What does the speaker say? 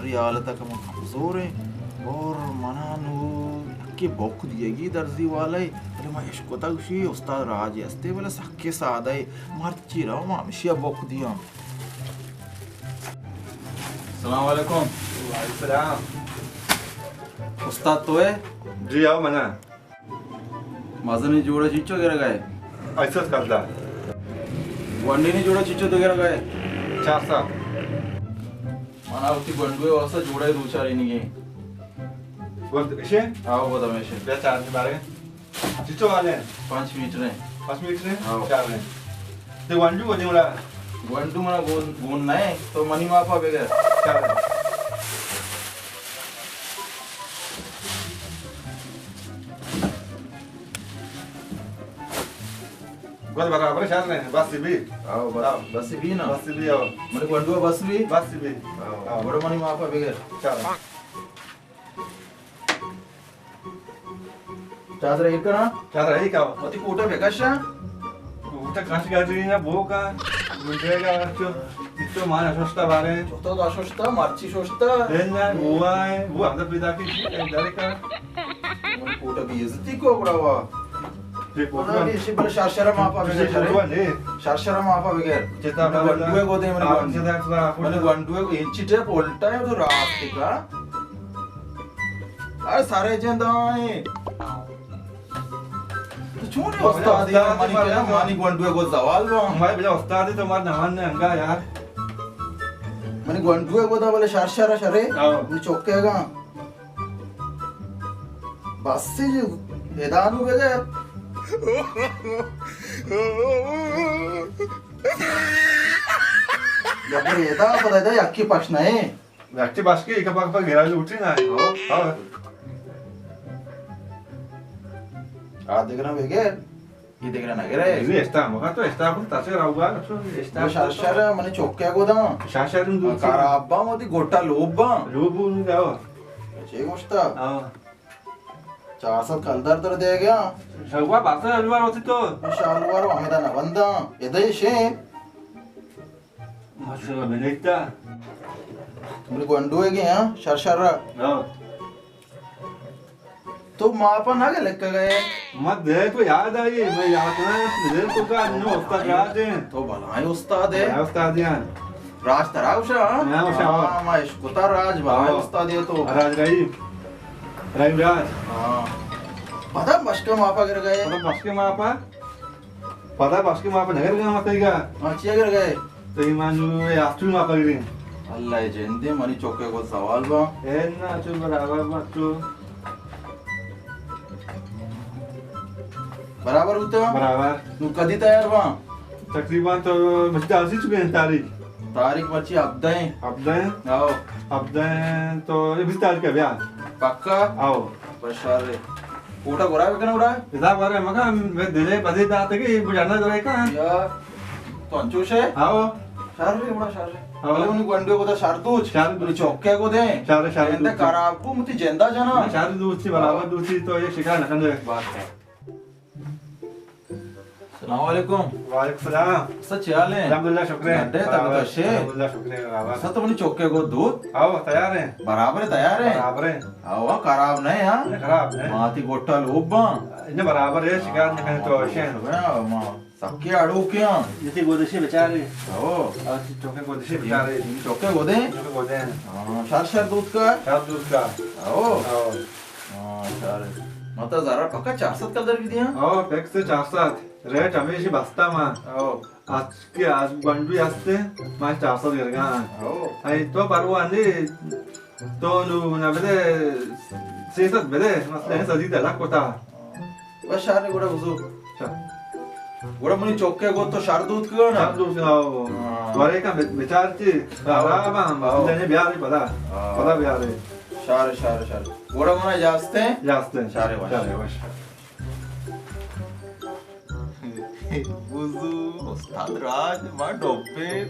اے حالت ءَ کہ من کمزور ایں اور منا نوں یکے بک دیگی درزی والا ءَ، بلے من اشکتگ گوشی استاد راج ہستے، بلے سکے سادہ ءَ، مرچی رو ما ہمشی ءَ بک دیاں۔ السلام علیکم۔ وعلیکم السلام۔ استاد تو ئے؟ جی آؤ، من آں۔ مزنیں جوڑ ءَ چنچو گرگ ءَ ئے؟ ہشت سد کلدار۔ گونڈینی جوڑ ءَ چنچو تو گرگ ءَ ئے؟ چار سد۔ من ءَ وتی گونڈو ءِ واسطہ جوڑ ءِ دوچارینگ ایں۔ گونڈو ایش ایں؟ ہاں، گونڈو ہمیش ایں۔ بیا چار بارے۔ چنچو والے ایں؟ پنچ میٹر ایں۔ پنچ میٹر ایں؟ ہاں۔ چار ایں۔ تو گونڈو کو دیوڑا؟ گونڈو منا گون، گون نہ ایں، تو منی ماپا بگر۔ چار ایں۔ گل برابر شر نہ، بس بی۔ آؤ، بس، آؤ۔ بس بی نا؟ بس بی، آؤ۔ منی گونڈو بس بی؟ بس بی۔ آؤ۔ آؤ۔ گڑا منی ماپا بگر۔ چار۔ چادر ایک کرا؟ چادر ایک آؤ۔ وتی کوٹا بکشا؟ کوٹا کش گاجی نا بوکا۔ گنجے گا چو، چو مان اشوشتا بارے۔ چوتا تو اشوشتا، مرچی شوشتا۔ دین نا، بوا ہے، بوا ہم پیدا کی، دارے کا۔ من کوٹا بے عزتی کو گڑا وا۔ یہ کوٹا پتا نہیں، اسی پر شرشرہ ماپا بگر، شرشرہ۔ شرشرہ ماپا بگر۔ جتا منی گونڈو ءَ گو دے، منی گونڈو۔ جتا منی گونڈو ءَ گو، انچی ٹیپ الٹا ہے تو راست کا۔ ارے سارے جندائیں۔ تو چون استاد ئے؟ استاد منی بابا، کیا، منی گونڈو ءَ گو زوال با۔ میں بلا استاد تو مار نمان نے انگا یار۔ منی گونڈو ءَ گو دا بلے شرشرہ شرے۔ ہاں۔ منی چوکے گا۔ بس سے جو ادا نو بگر۔ یا پر ادا، پر ادا یکی پش نہ ایں۔ یکی پش کے، ایک پاک پر گرا لوٹی نا۔ ہاں۔ آ دگرا بگر۔ اے دگرا نہ گرے۔ اے اشتا مگا تو اشتا کن تاسے راوگا، اشتا شرشر منی چوکے گو داں۔ شرشر دو خراب با، متی گوٹا لوب با۔ لوب نو داو۔ چے گوشتا؟ ہاں۔ چار سد کلدار تر دے گیا۔ شگوا باسا الوار ہوتی تو۔ شالوار ہمیدا نہ بنداں۔ ادے شے۔ ماشاءاللہ، بنیتا۔ تمری گونڈو ہے گیا، ہاں؟ شر شر را۔ ہاں۔ تو ماپا نہ گئے لکھ گئے۔ مت دے تو یاد آئی، میں یاد نہ ہے، دے تو کا نو استاد یاد ہے۔ تو بھلا ہے استاد ہے۔ بھلا استاد ہے۔ راج ترا اوشا، ہاں؟ ہاں، اوشا، ہاں۔ ہاں، ما اشکتا راج بھلا ہے، ہاں۔ استاد ہے تو۔ راج رحیم۔ رحیم راج۔ ہاں۔ پدا بشکے ماپا گر گئے۔ پدا بشکے ماپا۔ پدا بشکے ماپا نگر گئے مت گا۔ ہاں، چیا گر گئے؟ تو ایمان جو آستو ماپا گریں۔ اللہ جندے منی چوکے کو سوال با۔ اے نا چو برابر مت چو۔ برابر ہوتا؟ برابر۔ نو کدی تیار با؟ تقریباً تو مجھے آسی چکے ہیں تاریخ۔ تاریخ مرچی ہبدہ ہیں۔ ہبدہ ہیں؟ آؤ۔ ہبدہ ہیں تو یہ بیس تاریخ کا بیا۔ پکا؟ آؤ۔ بشار رے۔ کوٹا گورا بکن گورا؟ حساب کرے مگا میں دلے پدے داتے کہ یہ بجانا دلے کا؟ یا تو انچوش ہے؟ آؤ۔ شر رے، بڑا شر رے۔ آؤ۔ بلے انہی گونڈو کو دا شر دوچ۔ شر دوچ۔ چوکے کو دیں۔ شر، شر دوچ۔ خراب کو متی جندا جنا۔ شر دوچ، برابر دوچ، تو یہ شکار نہ کھندے۔ بات ہے۔ السلام علیکم۔ وعلیکم السلام۔ سر، چے حال ہیں؟ الحمدللہ، شکر ہے۔ گڈے، طبیعت اچھے؟ الحمدللہ، شکر ہے، برابر۔ سر، تو منی چوکے کو دود؟ آؤ، تیار ہیں۔ برابر ہے، تیار ہیں؟ برابر ہیں۔ آؤ، خراب نہیں، ہاں؟ نہیں، خراب نہیں۔ ماتی گوٹا لوب باں۔ انہیں برابر ہے، شکایت نہیں کرنے تو آؤ، اوشے ہیں۔ شکر ہے، ماں۔ سکے اڑو کیا؟ جتی گودشی بچارے۔ آؤ۔ آؤ، چوکے گودشی بچارے۔ چوکے گودے؟ چوکے گودے ہیں۔ ہاں، شر شر دود کا؟ شر دود کا۔ آؤ۔ آؤ۔ ہاں، شر۔ مطلب، ذرا پکا چار سد کلدار بھی دیا؟ آؤ، فکس چار سد۔ ریٹ ہمیشی بستا ما۔ او۔ آج کے آج بنڈوی ہستے، ما چار سد گرگا۔ او۔ اے تو پرواہ نہیں، تو نو نہ بدے، سہ سد بدے، مثلاً سدی دلک کتا۔ بس شر گڑا بزو۔ شر۔ گڑا منی چوکے گو تو شر دوت کگا نا؟ شر دوت کگا، او۔ ہاں۔ ورے کا بچار چی، او۔ خراب ہم، او۔ جنے بیاری پدا۔ ہاں۔ پدا بیاری۔ شر، شر، شر۔ گڑا منا اجازت ہے؟ اجازت ہے۔ شر وش۔ شر وش۔ بزو، استاد راج، ما ڈوبے۔